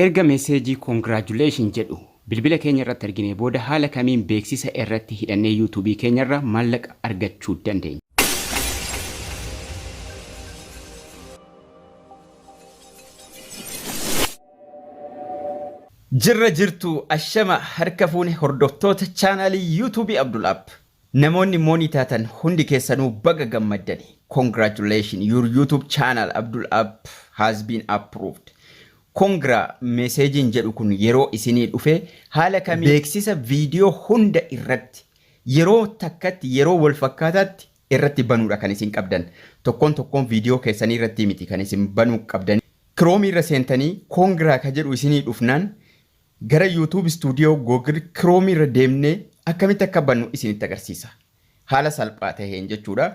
Erga meseejii Congratulations jedhu bilbila keenya irratti arginee booda haala kamiin beeksisa irratti hidhannee YouTube keenya irraa maallaqa argachuu dandeenya? Jirra jirtu, ashama harka fuune hordoftoota chaanaalii YouTube Abdul App. Namoonni moonii taatan hundi keessanuu baga gammaddani. Congratulations, your YouTube channel Abdul App has been approved. Congra meseejiin jedhu kun yeroo isinii dhufe, haala kamiin beeksisa viidiyoo hunda irratti yeroo takkatti, yeroo wal fakkaataatti irratti banuudha kan isin qabdan. Tokkoon tokkoon viidiyoo keessanii irratti miti kan isin banuu qabdan. Chrome irra seentanii Congra ka jedhu isinii dhufnaan, gara YouTube Studio Google Chrome irra deemnee akkamitti akka bannu isinitti agarsiisa. Haala salphaa taheen jechuudha.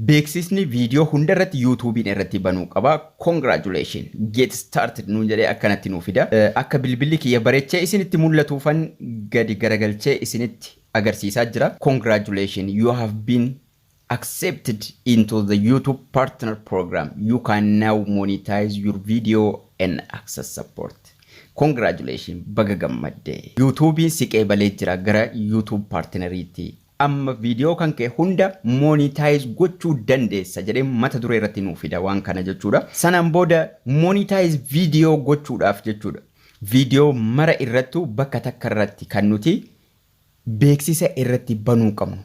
Beeksisni viidiyoo hunda irratti YouTube'n irratti banuu qaba. Congratulations, get started nuun jedhee akkanatti nuu fida. Akka bilbilli kiyya bareechee isinitti mul'atuufan gadi garagalchee isinitti agarsiisaa jira. Congratulations, you have been accepted into the YouTube Partner Program. You can now monetize your video and access support. Congratulations, baga gammadde. YouTube'n si qeebalee jira gara YouTube Partneriitti. Amma viidiyoo kan kee hunda monetize gochuu dandeessa jedhee mata duree irratti nuu fida waan kana jechuudha. Sanaan booda monetize viidiyoo gochuudhaaf jechuudha. Viidiyoo mara irrattu bakka takka irratti kan nuti beeksisa irratti banuu qabnu.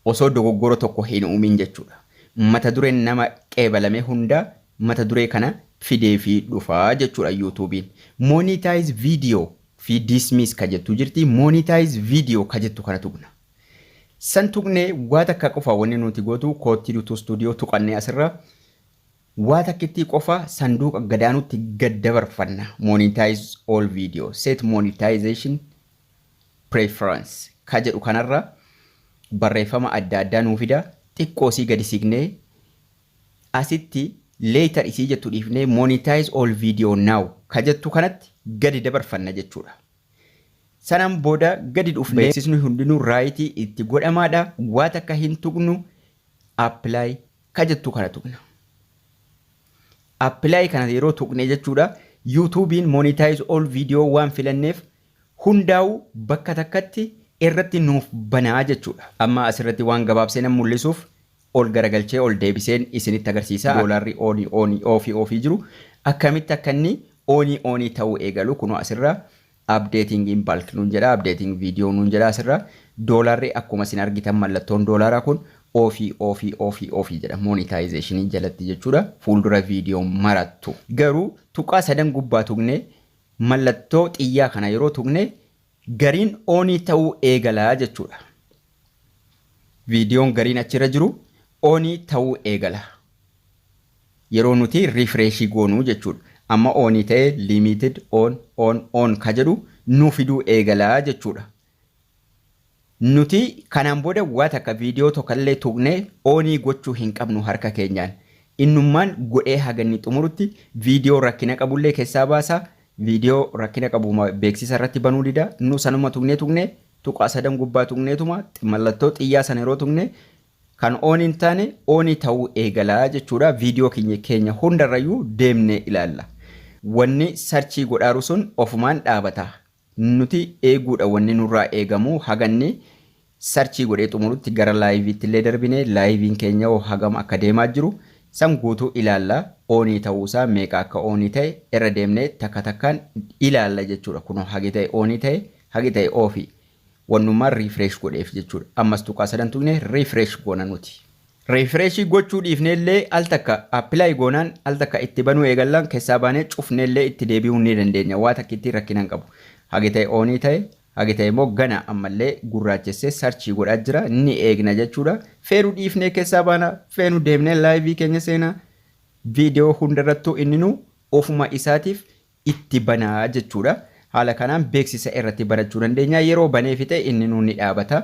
Osoo dogoggora tokko hin uumin jechuudha. Mata dureen nama qeebalame hunda mata duree kana fidee fi dhufaa jechuudha YouTube'n. Monetize video fi dismiss ka jettu jirti. Monetize video ka jettu kana tuqna. San tuqnee waa takka qofa wanni nuti gootu, kootti YouTube Studio tuqannee asirra waa takkittii qofa sanduuqa gadaanutti gad dabarfanna. Monetize all video, set monetization preference ka jedhu kanarra barreeffama adda addaa nuu fida. Xiqqoo sii gadi siqnee asitti later isii jettu dhiifnee monetize all video now ka jettu kanatti gadi dabarfanna jechuudha. Sanaan booda gadi dhufnee beeksisni hundinuu rightii itti godhamaadha. Waa takka hin tuqnu, apply ka jettu kana tuqna. Apply kana yeroo tuqne jechuudha. YouTube'n monetize all video waan filanneef hundaa'u bakka takkatti irratti nuuf banaa jechuudha. Amma asirratti waan gabaabsee nan mul'isuuf ol garagalchee ol deebiseen isinitti agarsiisa. Doolaarri onii onii offii offii jiru akkamitti akka inni onii onii ta'uu eegalu kunoo asirra updating in bulk nuun jedha, updating video nuun jedha. Asirra doolaarri akkuma isin argitan mallattoon doolaaraa kun offii offii offii offii jedha monetization jalatti jechuudha, fuuldura viidiyoo marattu. Garuu tuqaa sadan gubbaa tuqne, mallattoo xiyyaa kana yeroo tuqne, gariin onii ta'uu eegalaa jechuudha. Viidiyoon gariin achirra jiru onii ta'uu eegala. Yeroo nuti refreshii goonuu jechuudha. Amma onii ta'ee limited on on on ka jedhu nu fiduu eegalaa jechuudha. Nuti kanaan booda waa takka viidiyoo tokkollee tuqnee onii gochuu hin qabnu harka keenyaan. Innummaan godhee haga inni xumurutti viidiyoo rakkina qabullee keessaa baasa. Viidiyoo rakkina qabu beeksisa irratti banuu dida. Nu sanuma tuqnee tuqnee tuqaa sadan gubbaa tuqneetuma mallattoo xiyyaa sana yeroo tuqne kan on hin taane onii ta'uu eegalaa jechuudha. Viidiyoo keenya hundarrayyuu deemnee ilaalla. Wanni searchii godhaaru sun ofumaan dhaabata. Nuti eeguudha wanni nurraa eegamu, haganni searchii godhee xumurutti gara liveiitti illee darbine, liveiin keenya hoo hagam akka deemaa jiru san guutuu ilaalla. Onii ta'uusaa, meeqa akka onii ta'e irra deemnee takka takkaan ilaalla jechuudha. Kunoo hagi ta'e onii ta'e, hagi ta'e offii. Wannummaan refresh godheef jechuudha. Ammas tuqaa sadan tuqne refresh goona nuti. Refreshii gochuu dhiifnee illee al takka apply goonaan al takka itti banuu eegallaan keessaa baanee cufnee illee itti deebi'uu ni dandeenya. Waa takka ittiin rakkina hin qabu. Hagi ta'e onii ta'e, hagi ta'e immoo gana ammallee gurraachessee searchii godhaa jira, ni eegna jechuudha. Feenu dhiifnee keessaa baana, feenu deemnee liveii keenya seenaa, viidiyoo hundarrattuu inni nu ofuma isaatiif itti banaa jechuudha. Haala kanaan beeksisa irratti banachuu dandeenya. Yeroo banee fixe inni nu ni dhaabata.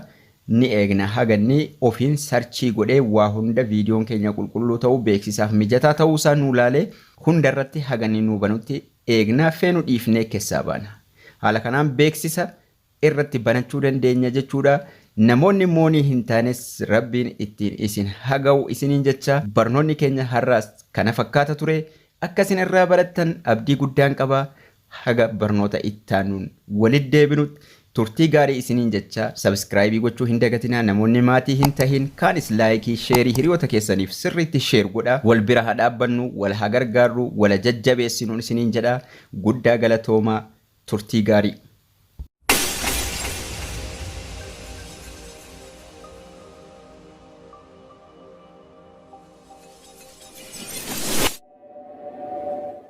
Ni eegna haga inni ofiin searchii godhee waa hunda viidiyoon keenya qulqulluu ta'uu, beeksisaaf mijataa ta'uusaa nuu laalee hunda irratti haga inni nuu banutti eegna, feenu dhiifnee keessaa baana. Haala kanaan beeksisa irratti banachuu dandeenya jechuudha. Namoonni moonii hin taanes rabbiin ittiin isin haga'u isiniin jecha, barnoonni keenya har'aas kana fakkaata ture. Akka isin irraa barattan abdii guddaan qaba. Haga barnoota ittaanuun walitti deebinutti turtii gaarii isiniin jecha, subscribe gochuu hin dagatinaa. Namoonni maatii hin tahin kaanis like, share, hiriyoota keessaniif sirriitti share godha. Wal bira haa dhaabbannu, wal haa gargaarru, wala jajjabeessinuun isiniin jedha. Guddaa galatoomaa, turtii gaarii.